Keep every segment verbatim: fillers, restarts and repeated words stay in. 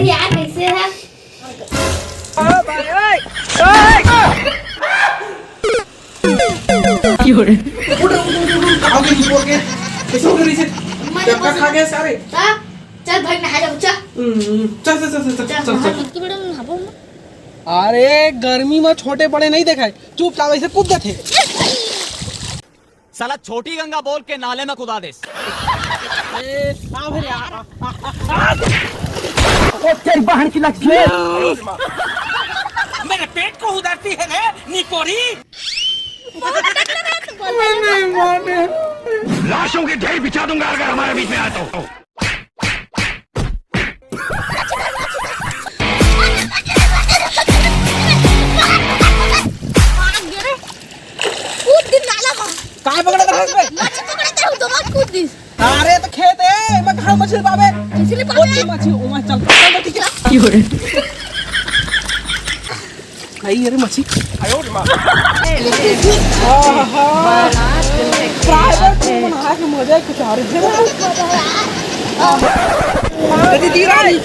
यार, कैसे है? उठ, उठ, उठ, उठ, उठ, कहाँ गई वो के? कैसे हो गई से? मैं डब्बा खा गए सारे। हाँ? चल भाई, नहा जा बच्चा। हम्म, चल, चल, चल, चल, चल, चल, चल। नहा जा। अरे, गर्मी में छोटे बड़े नहीं देखाय, चुपचाप ऐसे कूद जाथे। साला छोटी गंगा बोल के नाले में कुदा दे। ए, आ फिर यार। ओ तेरी बहन की लग। मेरे पेट को उधरती है रे निपोरी। लाशों के ढेर बिछा दूंगा अगर हमारे बीच में आए तो। कूद दिन नाला में। काय पकड़ा था इसमें? मछली पकड़ा था, तो मत कूद दिन। अरे तो खेत है, मैं कहाँ मछली पावे? मछली पावे? मछली, ओ मैं चल, चल, ठीक है। नहीं, अरे मछली। आहा। प्राइवेट में नहा के मजा कुछ और है। दीदी, दीदी, रानी।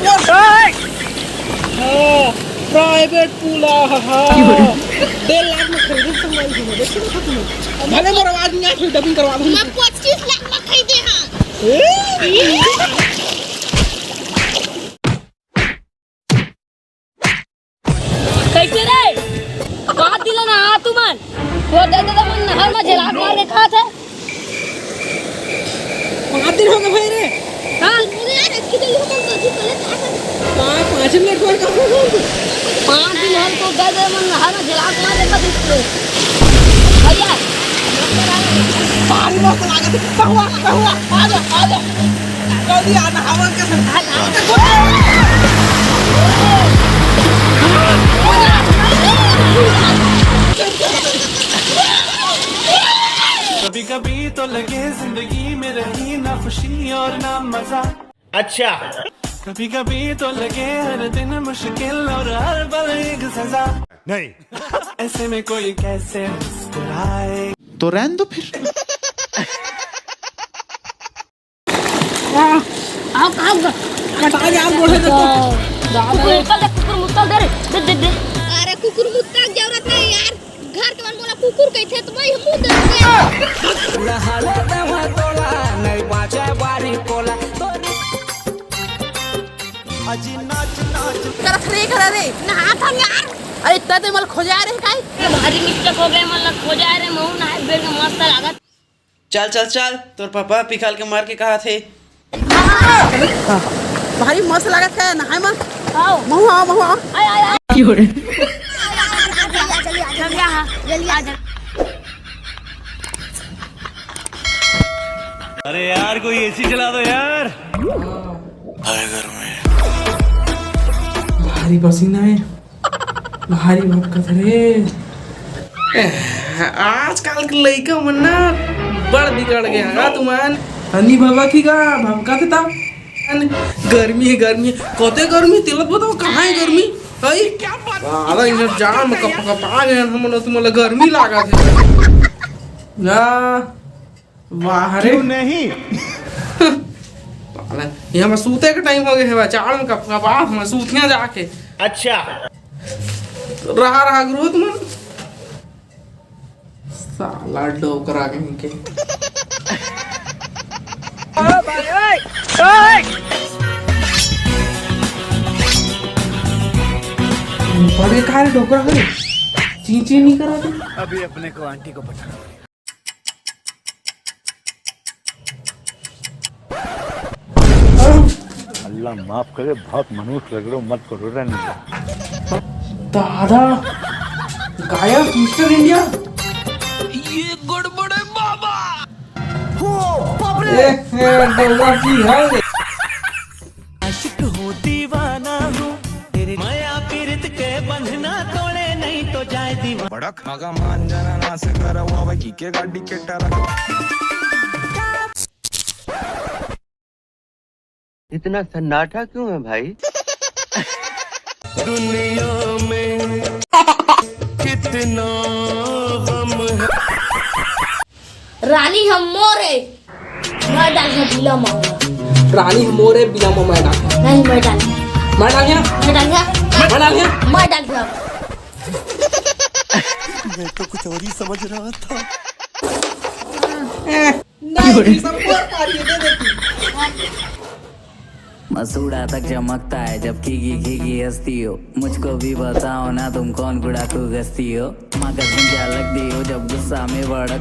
हाँ, प्राइवेट पूल, आहा। डेढ़ लाख में खरीदे तो मैं घूमे, देखो ना तुम। भले मोर आवाज नहीं आती, डबिंग करवा दूँ। मैं पच्चीस लाख में खरीदे हाँ। ए? कैसे रे? बात दिला ना आ तुमन। वो दे दे मन नहर में झेला मार के खात है। पाँच दिन हो गए भाई रे। हाँ। अरे यार, इतनी जल्दी हो गई, तो पहले क्या कर? पाँच, पाँच मिनट और का हो गया? पाँच दिन हम तो गए थे, मन नहर में झेला मार के खात है। भैया, भारी मस्त लागत है। कहुआ, कहुआ, आ जा, आ जा। जल्दी आ, नहावन के संग। कभी कभी तो लगे जिंदगी में रही ना खुशी और ना मजा। अच्छा। कभी कभी तो लगे हर दिन मुश्किल और हर पल एक सजा। नहीं। ऐसे में कोई कैसे मुस्कुराए? तो रहने दो फिर। आओ, आओ, कटा जा, गोड़े दे तो। कुकुर मुत्ता दे, कुकुर मुत्ता दे रे, दे, दे, दे। अरे कुकुर मुत्ता के जरूरत नहीं यार, घर के मन मोला कुकुर कहिथे तो मैं मुंह दे दे। नहाले दवा तोला, नहीं बाजे बारी कोला। अजी नाच नाच। करत रे, कर रे। नहा था यार। अरे इतना ते मल खोजा रे काई? भारी मिस्टेक हो गए, मतलब खोजा रे, महू नहाए बेर के मस्त लागत। चल चल चल, तोर पापा पिघल के मर के कहा थे। भारी मस्त लागत है नहाए मा। आओ। महू आओ, महू आओ। आय, आय, आय। जल्दी आ, जल्दी आ, जल्दी आ। अरे यार, कोई एसी चला दो यार। भारी पसीना है। भारी भटकत रे। आजकल के लइका मन ना बड़ बिगड़ गए हैं तुमन। हनी बाबा की का भभका थे ता। गर्मी है, गर्मी है। कते गर्मी? तेलत बताओ, कहाँ है गर्मी? हई? आधा इंसान जाम कप कप आ गए हैं, हमन तुमन ला गर्मी लागा थे। या। वाह रे। क्यों नहीं? पागल। ये हमर सूते के टाइम हो गए हे, चाल में कप कपात में सूतिया जाके। अच्छा। रहा रहा गुरु तुमन। साला डोकरा कहीं के। बड़े का रे डोकरा है? ची ची नहीं करा तू। अभी अपने को आंटी को पता। अल्लाह माफ करे, बहुत मनहूस लग रहे हो, मत करो, रहने दो। दादा, गायब मिस्टर इंडिया। ये गड़बड़े बाबा। हो, बाप रे। ए, ए, डोला की है। आशिक हूँ दीवाना हूँ तेरे, माया पीरित के बंधना तोड़े नहीं तो जाए दीवाना। बड़क मगा मान जाना ना से करवा की के गाड़ी के टरक। इतना सन्नाटा क्यों है भाई? दुनिया में कितना गम है। रानी हम मोर ए, मैं डाल के बिला मांगूंगा। रानी हम मोर ए, बिला मांगूंगा। नहीं, मैं डाल। मैं डाल गया। मैं डाल गया। मैं डाल गया। मैं डाल गया। मैं तो कुछ और ही समझ रहा था। नहीं, ये सब बेकार, ये दे देती। मसूड़ा तक चमकता है जब खिगी खिगी हंसती हो। मुझको भी बताओ ना तुम कौन गुड़ाकू गस्ती हो। मगर तुम क्या लगती हो जब गुस्सा में भड़क